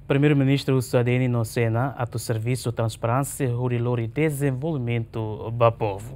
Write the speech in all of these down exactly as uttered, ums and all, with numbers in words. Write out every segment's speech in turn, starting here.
Primeiru-Ministru husu ADN no SENA atu servisu transparénsia hodi lori dezenvolvimentu ba povu.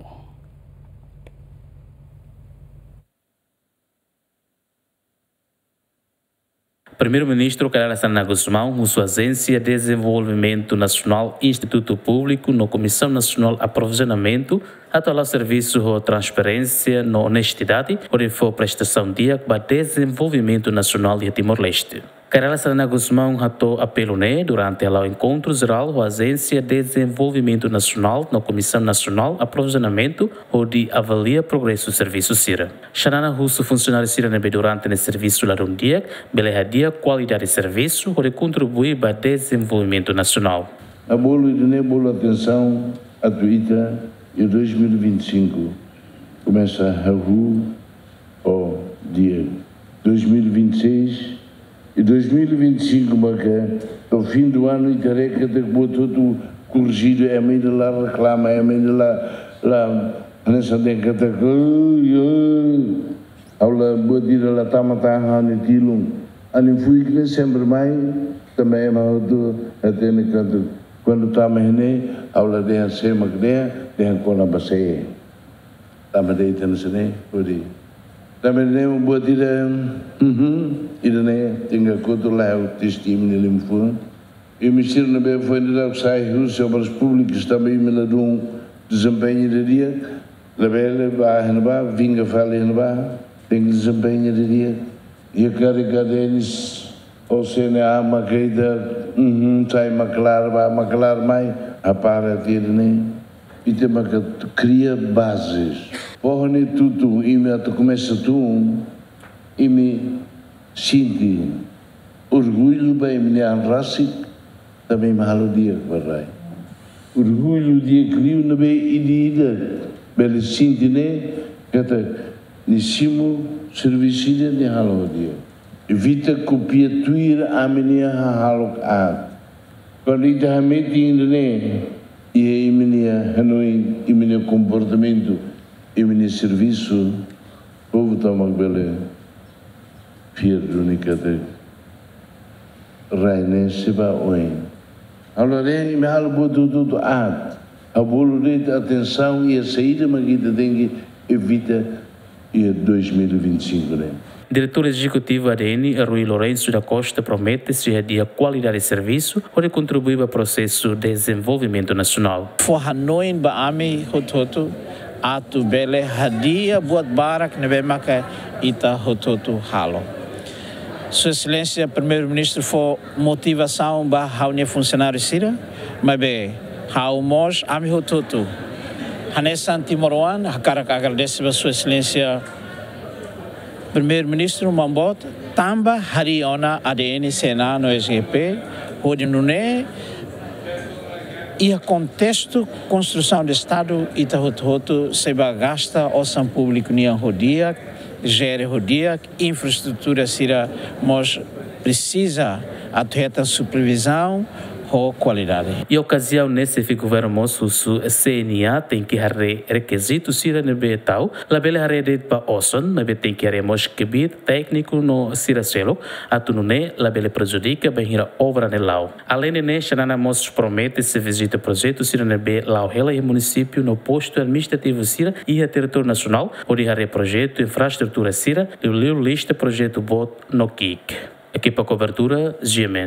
Primeiru-Ministru Kay Rala Xanana Gusmão husu Ajénsia Dezenvolvimentu Nasionál, Institutu Públiku no Komisaun Nasionál Aprovizionamentu atu hala'o servisu ho transparénsia no onestidade, hodi fó prestasaun di'ak ba dezenvolvimentu nasionál iha Timor-Leste. Kay Rala Xanana Gusmão hato'o apelu ne'e durante hala'o enkontru jerál ho Ajénsia Dezenvolvimentu Nasionál no Komisaun Nasionál Aprovizionamentu, hodi avalia progresu servisu sira. Xanana husu funsionáriu sira ne'ebé durante ne'e servisu ladún di'ak, bele hadi'a kualidade servisu, hodi kontribui ba dezenvolvimentu nasionál. Ha'u bolu ida-ne'e, bolu atensaun atu ita iha dois mil e vinte e cinco komesa hahú ho di'ak. Dois mil e vinte e seis, iha dois mil e vinte e cinco maka, to'o fim do ano, ita haree katak buat hotu korrijidu, ema ida la reklama, ema ida la, la, hanesan dehan katak, "Oi, oi." Ha'u la, buat ida la tama tan iha ha'u-nia tilun. Ha'u-nia fuik ne'e sempre mai, tanba ema hotu hatene katak, kuandu tama iha ne'e, ha'u la dehan sé mak dehan, dehan kona-ba sé. Tanba de'it hanesan ne'e, hodi. Tanba ne'e buat ida, mhm, ida-ne'e, tenke kotu lai ha'u testi imi-nia liman-fuan. Imi sira ne'ebé foin daudauk sai husi Obras Públikas tanba imi ladún dezempeñu ida di'ak, labele bá iha ne'ebá, vinga fali iha ne'ebá, tenke dezempeñu ida di'ak. Iha karik ADN ou CNA maka ita, uhum, sai mak klaru bá, mak klaru mai, hapara tiha ida-ne'e. Ita maka kria bazes. Foho ne'e tutu, imi atu komesa tun, imi sente orgullu ba imi-nia an rasik, tanba imi halo di'ak ba rai. Orgullu di'ak liu ne'ebé ida-idak bele sente ne'e, katak nia simu servisu ida nia halo di'ak. Evita kopia tuir ami-nia hahalok aat. Kuandu ita hametin ida-ne'e iha imi-nia hanoin, imi-nia komportamentu, imi-nia servisu, povu tomak bele fiar duni katak rai ne'e sei bá oin. Ha'u la dehan imi halo buat hotu-hotu aat. Ha'u bolu de'it atensaun iha saida mak ita tenke evita iha dois mil e vinte e cinco ne'e. Diretór Ezekutivu ADN, Rui Lourenço da Costa, promete sei hadi'a kualidade servisu, hodi kontribui ba prosesu dezenvolvimentu nasionál. Fó hanoin ba ami hotu-hotu, atu bele hadi'a buat barak ne'ebé maka ita hotu-hotu halo. Sua Exelénsia Primeiru-Ministru fó motivasaun ba ha'u-nia funsionáriu sira, maibé ha'u mós, ami hotu-hotu, hanesan timoroan, hakarak agradese ba Sua Exelénsia Primeiru-Ministru Maun Boot, tanba harii ona ADN, CNA no SGP, hodi nune'e iha kontestu konstrusaun de Estadu, ita hotu-hotu sei bá gasta osan públiku nian ho di'ak, jere ho di'ak, infraestrutura sira mós presiza atu hetan supervizaun ho kualidade. Iha okaziaun ne'e, Xefe Governu mós husu CNA tenke haree rekizitu sira ne'ebé tau, labele haree de'it ba osan, maibé tenke haree mós kbiit tékniku no sira seluk, atu nune'e labele prejudika bainhira obra ne'e la'o. Aleinde ne'e, Xanana mós promete sei vizita projetu sira ne'ebé la'o hela iha munisípiu no postu administrativu sira iha territóriu nasionál, hodi haree projetu infraestrutura sira, liuliu lista projetu boot no ki'ik. Ekipa kobertura, GMN.